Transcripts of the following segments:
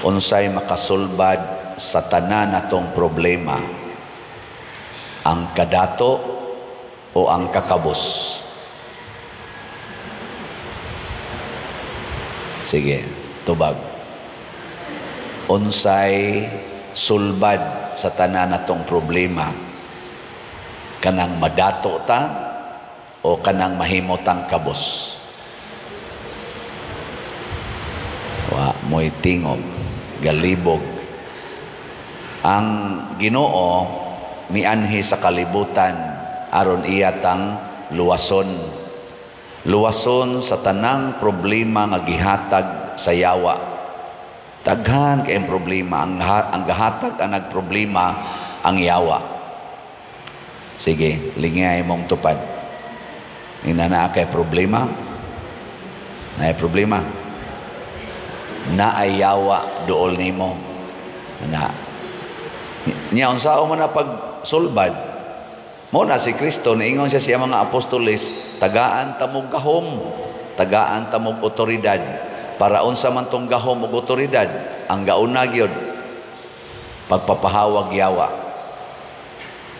Unsay makasulbad sa tanan natong problema? Ang kadato o ang kakabos? Sige, tubag. Unsay sulbad sa tanan natong problema? Kanang madato ta o kanang mahimotang kabos? Wa mo'y tingog, galibog. Ang Ginoo mianhi sa kalibutan aron iya tang luwason. Luwason sa tanang problema nga gihatag sa yawa. Daghan kayong problema. Ang gahatag ang nagproblema ang yawa. Sige, lingay mong tupad. Ina na kay problema? Naay problema? Naay yawa duol nimo. Na. Nya unsaon man na pagsulbad? Mo na si Kristo niingon siya sa mga apostoles, tagaan tamog gahom, tagaan tamog otoridad. Para unsa man tong gahom ug otoridad, ang gauna gyud pagpapahawag yawa.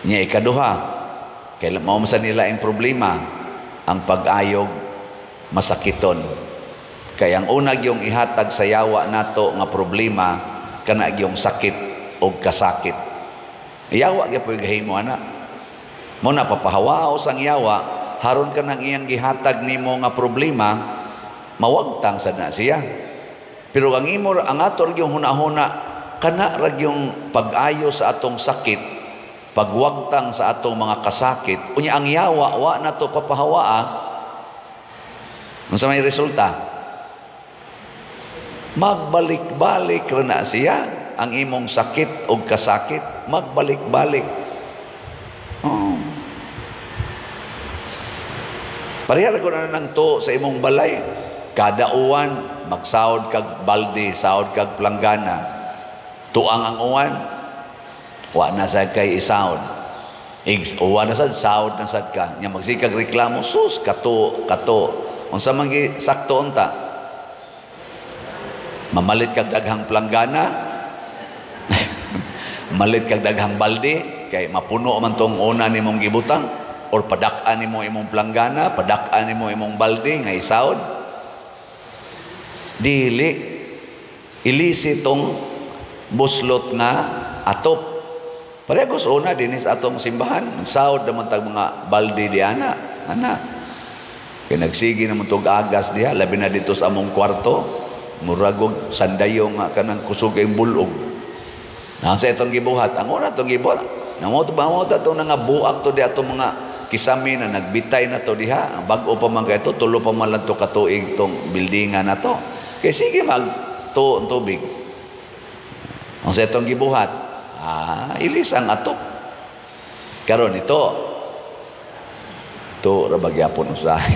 Nya ikaduha, kay mao man sa nila ang problema, ang pag-ayog masakiton. Kay ang una gyung ihatag sa yawa nato nga problema kana gyung sakit og kasakit. Yawa gyud gahimo ana. Mo na papahawaos ang yawa, haron ka nang iyang gihatag nimo nga problema, mawagtang sad na siya. Pero ang imo, ang ato gyung hunahuna kana ra gyung pag-ayo sa atong sakit, pagwagtang sa atong mga kasakit. Unya ang yawa wa na to papahawaa. Unsa may resulta? Magbalik-balik ra na siya ang imong sakit og kasakit, magbalik-balik. Oh. Pareha ko na nang to sa imong balay. Kada uwan, magsaod kag balde, saod kag planggana. Tuang ang uwan, wa na sad kay isaod. Uwan na sad, saod na sad ka. Nya magsikag reklamo, sus, kato, kato. Unsa man gi sakto unta? Mamalit kag daghang planggana, malit kag daghang balde, kay mapuno man tong una nimong gibutang, or padak-an nimo imong planggana, padak-an nimo imong balde nga isaod. Dili ilisi tong buslot nga atop. Parehas una dinhi sa atong simbahan, saod naman tag mga balde di ana, ana. Kay nagsige naman tog agas diha, labi na dito sa among kwarto, muragog sandayo nga kanang kusog ay bulog. Na sa itong gibuhat, ang una itong gibuhat, namoto ba mo ta nga buak to di atong mga kisami na nagbitay na to diha, bag-o pa man kay to, tulo pa man lang to katuig tong buildingan na to. Kay sige mag to ang tubig. Ang sa itong gibuhat, ilis ang atop. Karon ito, to ra bagyapon usahay.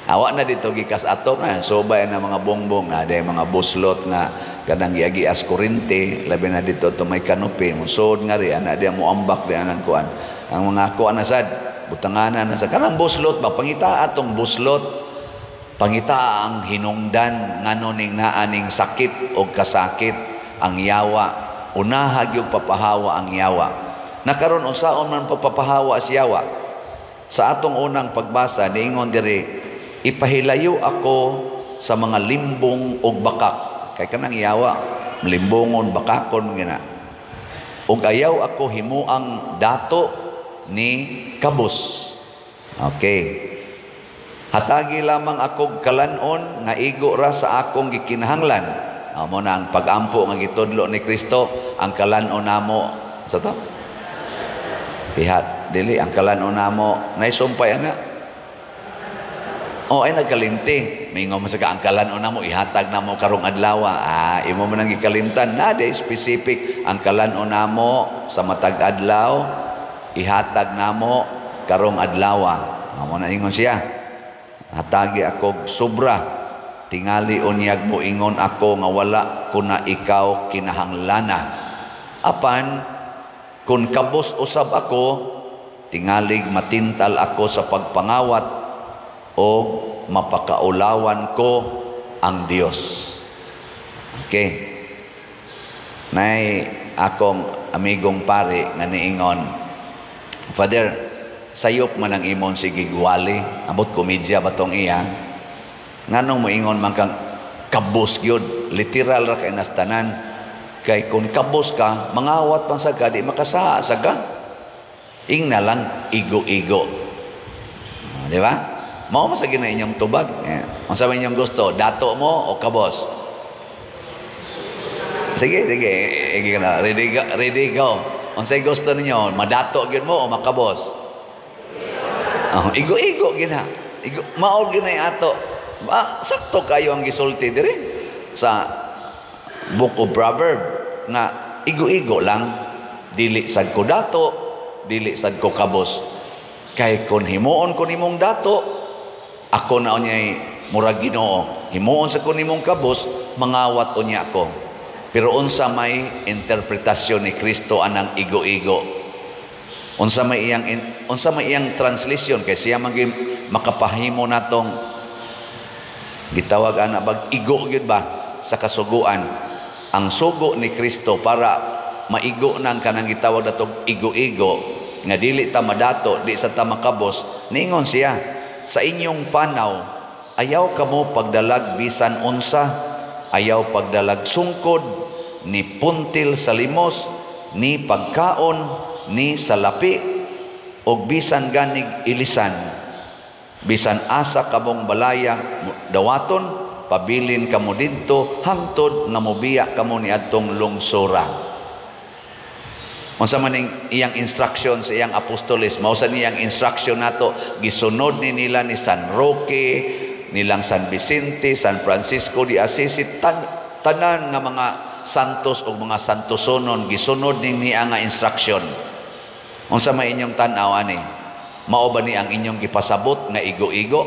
Awa na dito gikas atop na subay na mga bongbong na day mga buslot nga kanang giagias kurente, labi na dito to may kanupi musod nga ri ana diya moambak di anang kuan. Ang mga kuan na sad butanganan na sa kanang buslot ba, pangita atong buslot, pangita ang hinungdan ngano ning naa ning sakit og kasakit ang yawa. Unaha gyud papahawa ang yawa. Nakaron unsaon man pagpapahawa si yawa? Sa atong unang pagbasa niingon diri, ipahilayo ako sa mga limbong og bakak. Kay kanang yawa, limbongon, bakakon gina. Og ayaw ako himuang dato ni kabus. Okay. Hatagi lamang ako kalan-on nga igo ra sa akong gikinahanglan. Amo na ang pag-ampo nga gitudlo ni Kristo, ang kalan-on namo sa to. Pihat dili ang kalan-on namo naisumpay ana. Oh, ay nagkalimti. Mingon man sa ka, ang kalan-on namo ihatag namo karong adlaw. Ah, imo man ang gikalimtan na di specific ang kalan-on namo sa matag adlaw ihatag namo karong adlaw. Amo na ingon siya. Hatagi ako sobra. Tingali unyag mo ingon ako nga wala ko na ikaw kinahanglana. Apan kun kabos usab ako, tingalig matintal ako sa pagpangawat o mapakaulawan ko ang Dios. Okay. Nay akong amigong pare nga niingon, "Father, sayop man ang imong sige gwali." Ambot komedya ba tong iya? "Nganong moingon man kang kabos gyud, literal ra kay nas tanan. Kay kung kabos ka, mangawat man sa ka, di makasaa sa ka. Ingna lang igo-igo." Di ba? Mao man sa gina inyong tubag. Yeah. Unsa man inyong gusto, dato mo o kabos? Sige, sige. Sige na. Ready, go, ready, go. Unsay gusto ninyo? Madato gyud mo o makabos? Oh, igo-igo gyud ha. Igo, mao gyud na ato. Ba, sakto kayo ang gisulti diri sa Book of Proverb nga igo-igo lang, dili sad ko dato, dili sad ko kabos. Kay kun himuon ko nimong dato, ako na unyay murag Ginoo. Himuon sa ko nimong kabos, mangawat unya ako. Pero unsa may interpretasyon ni Kristo anang igo-igo? Unsa may iyang translation kay siya man makapahimo natong gitawag ana bag igo gyud ba sa kasuguan? Ang sugo ni Kristo para maigo nang kanang gitawag natong igo-igo nga dili ta madato, di sa ta makabos, ningon siya, "Sa inyong panaw, ayaw kamo pagdalag bisan unsa, ayaw pagdalag sungkod, ni puntil sa limos, ni pagkaon, ni salapi, og bisan ganig ilisan. Bisan asa kamong balaya dawaton, pabilin kamo didto hangtod nga mobiya kamo niadtong lungsura." Unsa man ning iyang instruction sa iyang apostoles, mao sa niyang instruction nato, gisunod ni nila ni San Roque, nilang San Vicente, San Francisco de Assisi, tanan nga mga santos o mga santosonon, gisunod ning niya nga instruction. Unsa may inyong tan-aw ani? Mao ba ni ang inyong gipasabot nga igo-igo?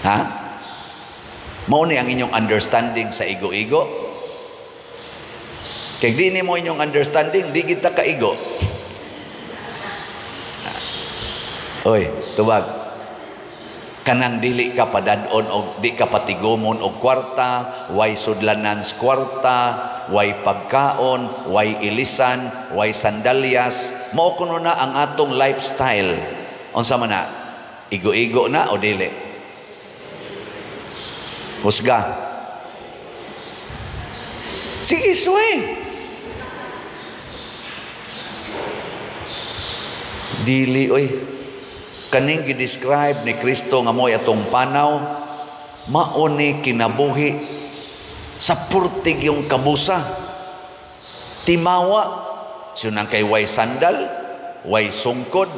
Ha? Mao ni ang inyong understanding sa igo-igo? Kay di nimo inyong understanding, di kita kaigo. Oy, tubag. Kanang dili ka padadon og di ka patigumon og kwarta, way sudlanan sa kwarta, way pagkaon, way ilisan, way sandalyas, mao kuno na ang atong lifestyle. Unsa man na? Igo-igo na o dili? Husga. Sige, suwe. Dili oy. Kaning gi-describe ni Kristo nga mo'y atong panaw, mao ni kinabuhi sa purtig yung kabusa. Timawa, sunang kay way sandal, way sungkod,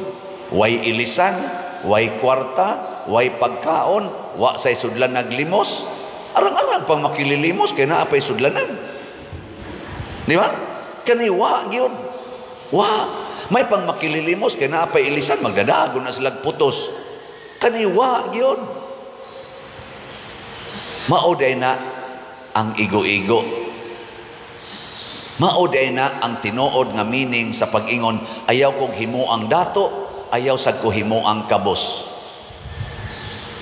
way ilisan, way kwarta, way pagkaon, wa say sudlan naglimos. Arang-arang pang makililimos kay naa pay sudlanan. Di ba? Kani wa gyud. Wa. May pang makililimos kay naa pay ilisan, magdadago na silag putos. Kani wa gyud. Mao day na ang igo-igo. Mao day na ang tinuod nga meaning sa pag-ingon, ayaw kong himuang dato, ayaw sad ko himuang kabos.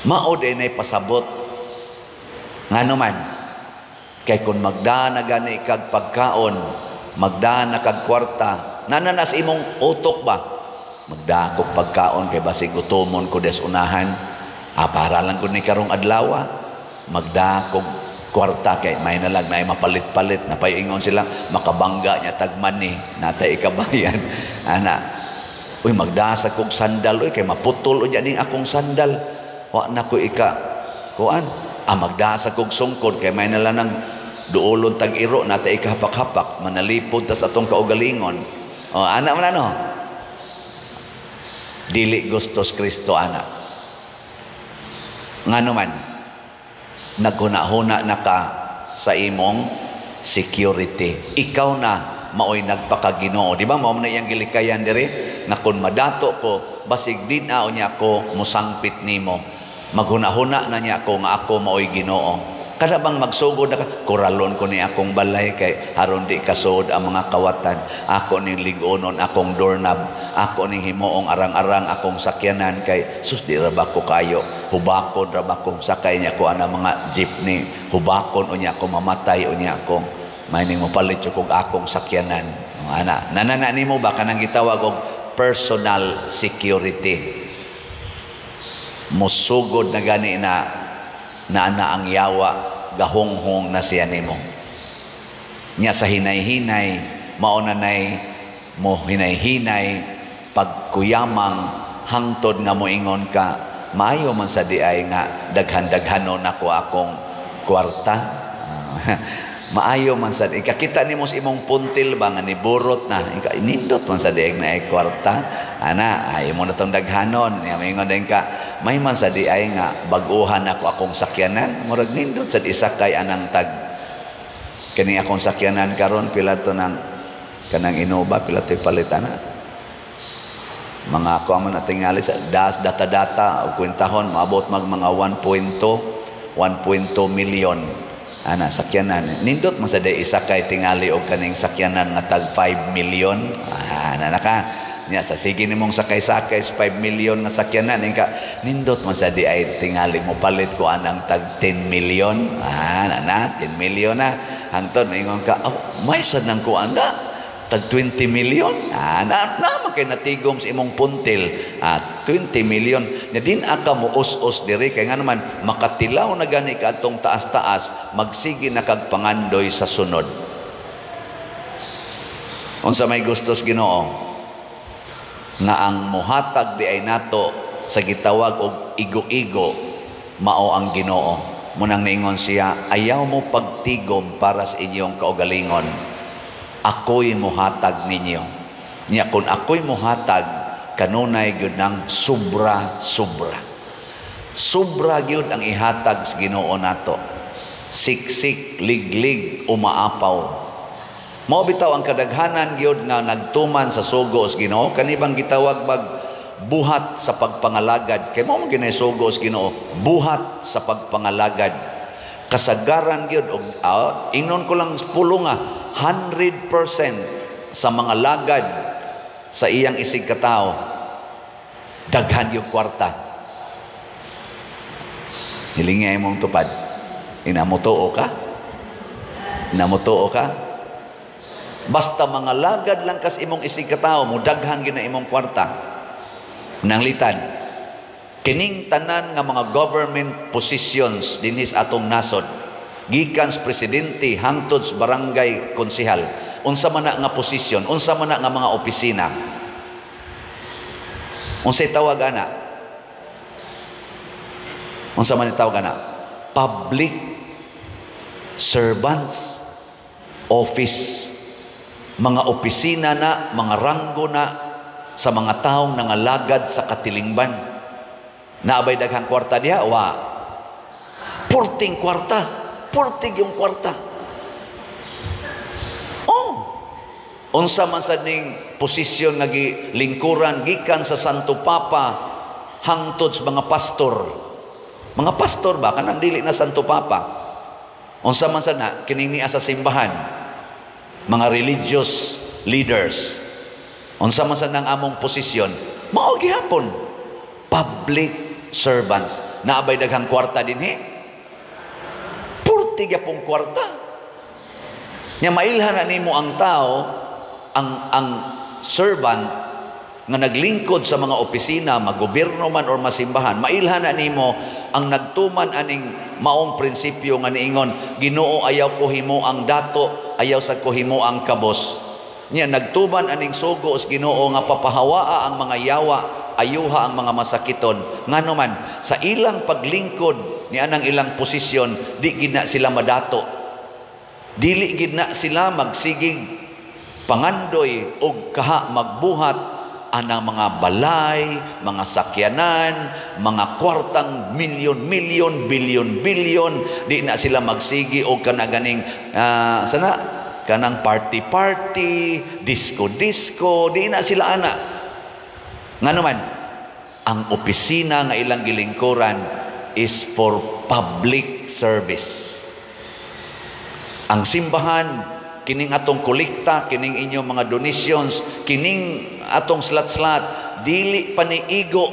Mao day na pasabot. Ngano man, kay kung magdana gani kag pagkaon, magdana kag kwarta, nananas imong utok ba? Magdakog pagkaon kay basig gutomon ko des unahan. Ah, para lang ko ni karong adlaw. Magdakog kwarta kay may nalag na mapalit-palit, napaingon sila makabangga niya tagman ni natay ikabayan. Ana, uy, magdasa kog sandal uy kay maputol unya ning akong sandal. Wa na ko ika kuan. Ah, magdasa kog sungkod kay may nala nang duolon tag-iro natay ikahapak-hapak, manalipod tas atong kaugalingon. O, ana man ano? Dili gustos Kristo ana. Ngano man, naghuna-huna na ka sa imong security. Ikaw na maoy nagpakaginoo. Di ba mao man na iyang gilikayan diri na kung madato ko, basig din na niya ako musangpit nimo. Maghuna-huna na niya ako nga ako maoy Ginoo. Kada bang magsugod na ka, "Koralon ko ni akong balay kay aron di kasod ang mga kawatan. Ako ning lig-onon akong doorknob. Ako ning himuong arang-arang akong sakyanan kay sus, di ra ba ko kayo. Hubakon ra ba kong sakay niya ko ana mga jeepney. Hubakon unya ko, mamatay unya ko. May ning mopalit kog akong sakyanan." Ana, nanana nimo ba kanang gitawag og personal security? Musugod na gani na na na ang yawa, gahonghong na siya nimo. Nya sa hinay-hinay, mao na nay mo hinay-hinay pagkuyamang hangtod nga moingon ka, "Maayo man sa diay nga daghan-daghanon ako akong kwarta. Maayo man sa ikakita nimo sa imong puntil ba nga niburot na ika, nindot man sa diay na ay kwarta ana, ay mo na tong daghanon." Nya moingon din ka, "May man sa diay nga bag-uhan ako akong sakyanan, murag nindot sad isakay anang tag kani akong sakyanan karon." Pila to nang kanang Innova? Pila to palit ana? Mga kuan man na tingali sa das data-data o kwentahon, maabot mag mga 1.2 1.2 million ana sakyanan. Nindot man sa day isakay tingali og kaning sakyanan nga tag 5 million ana na ka. Nya sa sige nimong sakay-sakay sa 5 million nga sakyanan ka, "Nindot man sa di ay tingali mo palit ko anang tag 10 million ana na, 10 million na." Hangtod maingon ka, "Oh, may sad nang kuan da tag 20 million." Na na man kay natigom sa imong puntil. 20 million. Nya din aka mo us-us diri kay nga naman makatilaw na gani ka atong taas-taas, magsige na kag pangandoy sa sunod. Unsa may gustos Ginoo? Nga ang muhatag di ay nato sa gitawag og igo-igo mao ang Ginoo. Munang niingon siya, "Ayaw mo pagtigom para sa inyong kaugalingon. Ako'y muhatag ninyo." Nya kung ako'y muhatag, kanunay gyud nang sobra-sobra. Sobra gyud ang ihatag sa Ginoo nato. Siksik, liglig, umaapaw. Mao bitaw ang kadaghanan gyud nga nagtuman sa sugo sa Ginoo, kanibang gitawag bag buhat sa pagpangalagad. Kay mao man gyud sugo sa Ginoo, buhat sa pagpangalagad. Kasagaran gyud og ingnon ko lang pulo nga 100% sa mga lagad sa iyang isig katao, daghan yung kwarta. Hilingi imong tupad. Inamutuo ka? Inamutuo ka? Basta mga lagad lang kas imong isig katao, mo daghan gina imong kwarta. Nanglitan, kining tanan nga mga government positions dinhi sa atong nasod, gikan sa presidente hangtod sa barangay konsehal, unsa man na nga posisyon, unsa man na nga mga opisina, unsay tawag ana? Unsa man tawag ana? Public servants office, mga opisina na, mga ranggo na sa mga taong nangalagad sa katilingban. Naabay daghang kwarta diha? Wa. Purting kwarta, purtig yung kwarta. Oh. Unsa man sad ning posisyon nga gilingkuran gikan sa Santo Papa hangtod sa mga pastor? Mga pastor ba kanang dili na Santo Papa? Unsa man sad na kining niya sa simbahan? Mga religious leaders. Unsa man sad nang among posisyon? Mao gihapon. Public servants. Naabay daghang kwarta dinhi? Purti gyapong kwarta. Nya mailhan na nimo ang tao, ang servant nga naglingkod sa mga opisina, magobyerno man or masimbahan, mailhan na nimo ang nagtuman aning maong prinsipyo nga niingon, "Ginoo, ayaw ko himo ang dato, ayaw sa ko himo ang kabos." Nya nagtuman aning sugo sa Ginoo nga papahawaa ang mga yawa, ayuha ang mga masakiton. Ngano man sa ilang paglingkod ni anang ilang posisyon, di gid na sila madato. Dili gid na sila magsigig pangandoy og kaha magbuhat anang mga balay, mga sakyanan, mga kwartang milyon-milyon, bilyon-bilyon, di na sila magsigi og kanaganing sana kanang party-party, disco-disco, di na sila ana. Ngano man, ang opisina nga ilang gilingkuran is for public service. Ang simbahan, kining atong kolekta, kining inyong mga donations, kining atong slat-slat, dili pa ni igo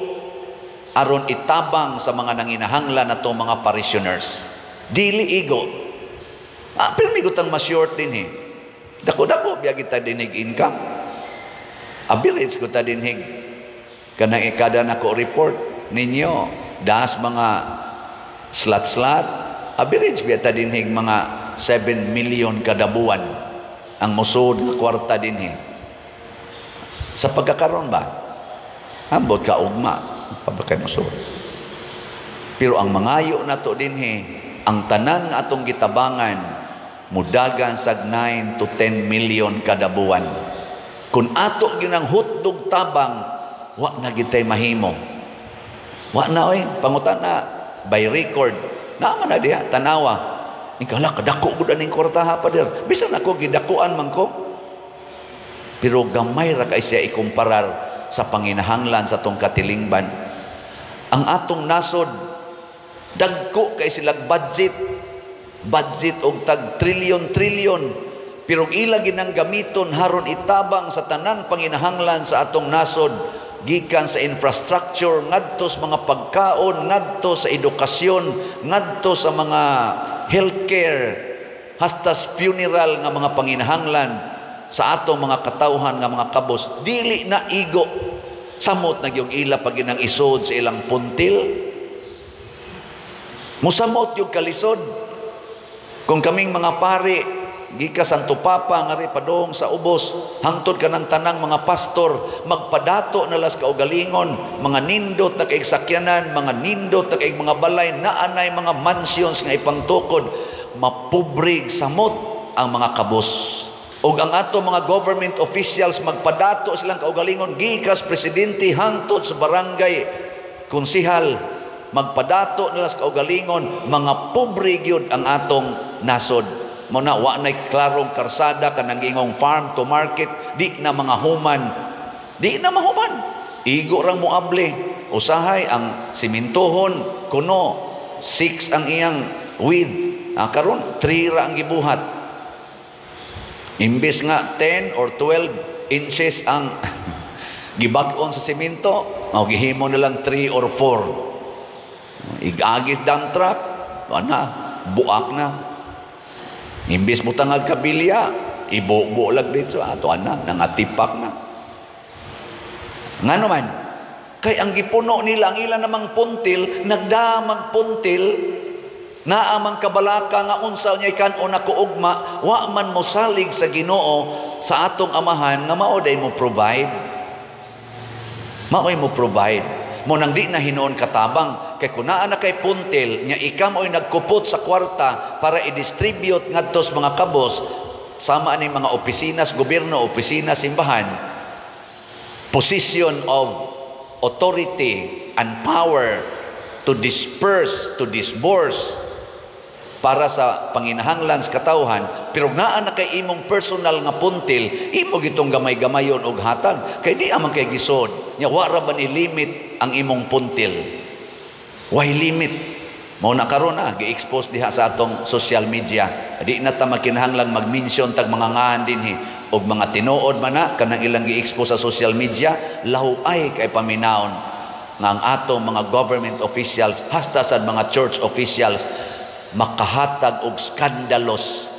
aron itabang sa mga nanginahanglan atong mga parishioners. Dili igo. Ah, pero may gutang ma-short din eh. Dako-dako, biya kita dinig income. Average ko ta dinhig. Kanang ikada nako report ninyo, das mga slat-slat, average biya ta dinhig mga 7 million kada buwan ang musod nga kwarta dinhi. Sa pagkakaroon ba? Ambot ka ugma, pabakay musod. Pero ang mangayo nato dinhi, ang tanan nga atong gitabangan mudagan sag 9 to 10 million kada buwan. Kung ato ginang hotdog tabang, wa na gitay mahimo. Wa na oy, pangutan na by record. Naa man na diha, tanawa. Ikaw kadako gud aning kwartaha, pader. Bisan ako gidakuan man ko. Pero gamay ra kay siya ikumparar sa panginahanglan sa atong katilingban. Ang atong nasod dagko kay silag budget. Budget og tag trilyon-trilyon, pero ila ginang gamiton haron itabang sa tanang panginahanglan sa atong nasod, gikan sa infrastructure ngadto sa mga pagkaon, ngadto sa edukasyon, ngadto sa mga healthcare, hasta funeral nga mga panginahanglan sa atong mga katawhan nga mga kabos, dili na igo. Samot na gyud ila pag ginang isod sa ilang puntil. Musamot yung kalisod kung kaming mga pari gika Santo Papa ngari padong sa ubos, hangtod kanang tanang mga pastor, magpadato na las kaugalingon, mga nindot na kay sakyanan, mga nindot na kay mga balay, naanay mga mansions nga ipangtukod, mapubrig samot ang mga kabos. Ug ang ato mga government officials, magpadato silang kaugalingon, gikas presidente hangtod sa barangay konsihal, magpadato nila sa kaugalingon, mga pobre gyud ang atong nasod. Mo na wa nay klarong karsada, kanang giingong farm to market, di na mga human, di na mahuman, igo rang moable. Usahay ang simintohon kuno 6 ang iyang width, karon 3 ra ang gibuhat. Imbes nga 10 or 12 inches ang gibag-on sa simento, o gihimo na lang 3 or 4. Igagis dump truck, ana, buak na. Imbes mo tangag kabilya, ibubo lag dito, ato ana, nangatipak na. Ngano man, kay ang gipuno nila, ang ilan namang puntil, nagdamag puntil, naa mang kabalaka nga unsa niya kan-on nako ugma, wa man mosalig sa Ginoo sa atong Amahan nga mao day mo provide. Mao'y mo provide. Mo nang di na hinuon katabang kay kun naa na kay puntil nya ikaw mo'y nagkupot sa kwarta para i-distribute ngadto sa mga kabos, sama ani mga opisina sa gobyerno, opisina simbahan, position of authority and power to disperse, to disburse para sa panginahanglan sa katawhan, pero naa na kay imong personal nga puntil, imo gitong gamay-gamayon og hatag kay di amang kay gisod nya. Wa ra ba ni limit ang imong puntil? Why limit? Mao na karon na gi-expose diha sa atong social media. Di na ta makinahanglang mag-mention tag mga ngalan dinhi og mga tinuod man na kanang ilang gi-expose sa social media. Lahuay kay paminawon nga ang atong mga government officials hasta sa mga church officials makahatag og scandalous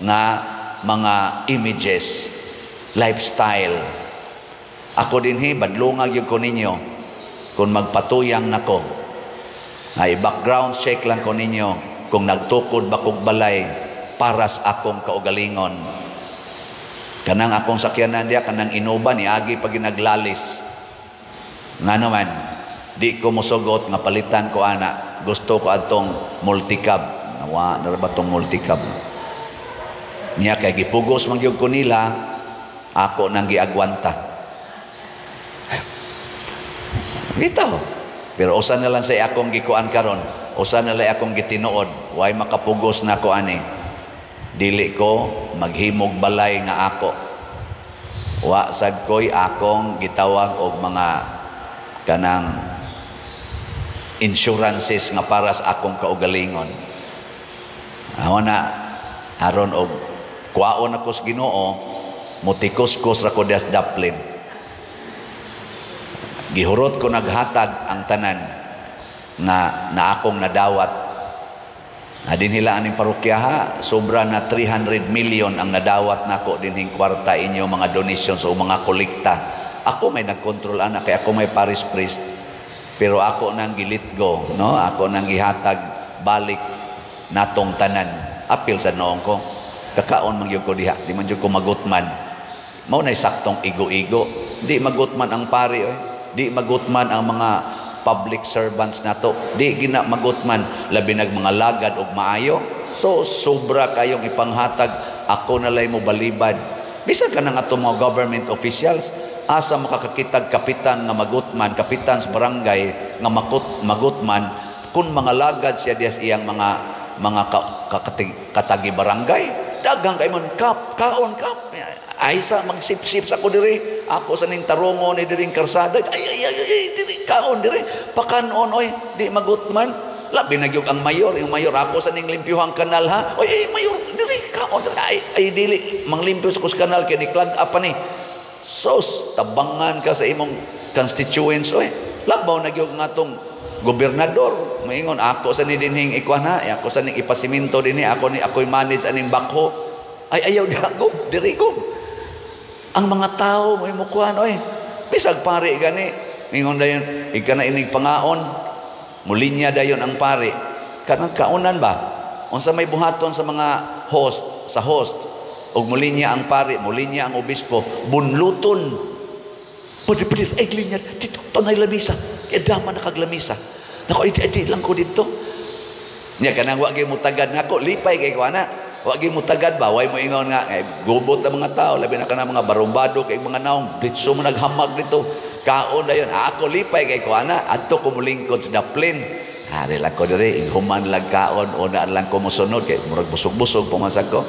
nga mga images, lifestyle. Ako dinhi, badlunga gyud ko ninyo kung magpatuyang nako. Ay background check lang ko ninyo kung nagtukod ba kog balay para sa akong kaugalingon. Kanang akong sakyanan diya, kanang Innova, niagi pag naglalis. Nga naman, di ko mosugot nga palitan ko ana. Gusto ko atong multicab. Nawa, na ba tong multicab? Niya kay gipugos man gyud ko nila, ako nang giagwanta. Bitaw. Pero usa na lang sa akong gikuan karon, usa na lang akong gitinuod, way makapugos na ko ani. Dili ko maghimog balay nga ako. Wa sad ko'y akong gitawag og mga kanang insurances nga para sa akong kaugalingon. Awa na Aron og kuwaon ako sa Ginoo, mutikos-kos ra ko dias daplin. Gihurot ko naghatag ang tanan nga na akong nadawat. Na dinhila aning parokya ha, sobra na 300 million ang nadawat nako dinhing kwarta, inyo mga donations o mga kolekta. Ako may nagkontrol ana kay ako may parish priest. Pero ako nang gi-let go, no? Ako nang gihatag balik natong tanan. Apil sa noong ko. Kakaon man gyud ko diha, di man gyud ko magutman. Mao nay saktong igo-igo. Di magutman ang pari oy. Di magutman ang mga public servants nato. Di gina magutman, labi nag mga lagad og maayo. So sobra kayong ipanghatag, ako nalay mo balibad. Bisan ka na nga itong mga government officials, asa makakakitag kapitan nga magutman, kapitan sa barangay nga magutman kung mga lagad siya dias iyang mga katagi barangay. Daghang kay man kap, kaon kap. Ay sa magsipsip sa ko diri. Ako sa ning tarungo ni diring karsada. Ay ay ay, ay diri kaon diri. Pakanon oy, di magutman. Labi na gyud ang mayor, yung mayor, "Ako sa ning limpyuhang kanal ha." "Oy, ay mayor, diri kaon diri." "Ay, ay dili manglimpyo sa kus kanal kay ni clog up pa ni." Sos, tabangan ka sa imong constituents oy. Labaw na gyud nga atong gobernador, maingon, "Ako sa ni dinhing ikuan ha, ako sa ning ipasiminto dinhi, ako ni ako'y manage aning bakho." "Ay, ayaw diha go, diri go." Ang mga tao mo imukuan oy. Bisag pari gani, ingon dayon, "Ika na ining pangaon." Mulinya dayon ang pari. Kanang kaunan ba? Unsa may buhaton sa mga host, sa host ug mulinya ang pari, mulinya ang obispo, bunluton. "Pwede, pwede, ay linya, dito, to na lamisa. Kaya dama na kaglamisa. Nako, ay, di lang ko dito." Nya kanang wa gyud mo tagad nako, lipay kay ko ana. Wa gyud mo tagad ba, way mo ingon nga ay gubot ang mga tao, labi na kanang mga barumbado kay mga naong, ditso mo naghamag dito. Kaon dayon, ako lipay kay ko ana, adto ko mulingkod sa daplin. Hari lang ko diri, human lang kaon, una lang ko mosunod kay murag busog-busog pumasag ko.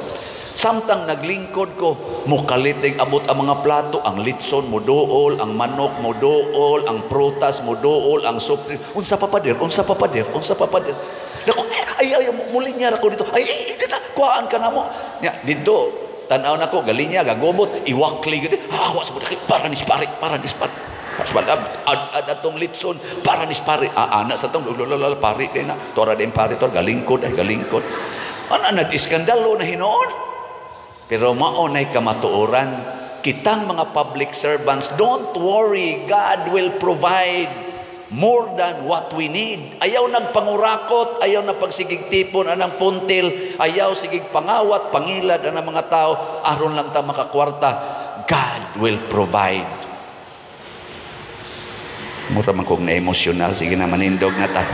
Samtang naglingkod ko, mukalit ding abot ang mga plato, ang litson muduol, ang manok muduol, ang prutas muduol, ang soup. "Unsa pa, pader? Unsa pa, pader? Unsa pa, pader?" Nako, ay, ay, mulinya ko dito. Ay, ay, ay, na, kuhaan ka na mo. Nya, dito, tanaw na ko, galinya, gagubot, iwakli, gani. Ah, wa sa para ni pare, para ni pare. Paswal ad ad atong litson para ni pare. Ah, ana sa tong lululul pare din na. Tora din pare to galingkod ay galingkod. Ana nag-iskandalo na hinuon. Pero mao nay kamatuoran, kitang mga public servants, don't worry, God will provide more than what we need. Ayaw nagpangurakot, ayaw na pagsigig tipon anang puntil, ayaw sigig pangawat, pangilad anang mga tao, aron lang ta makakwarta. God will provide. Mura man kong na-emotional, sige na, manindog na ta.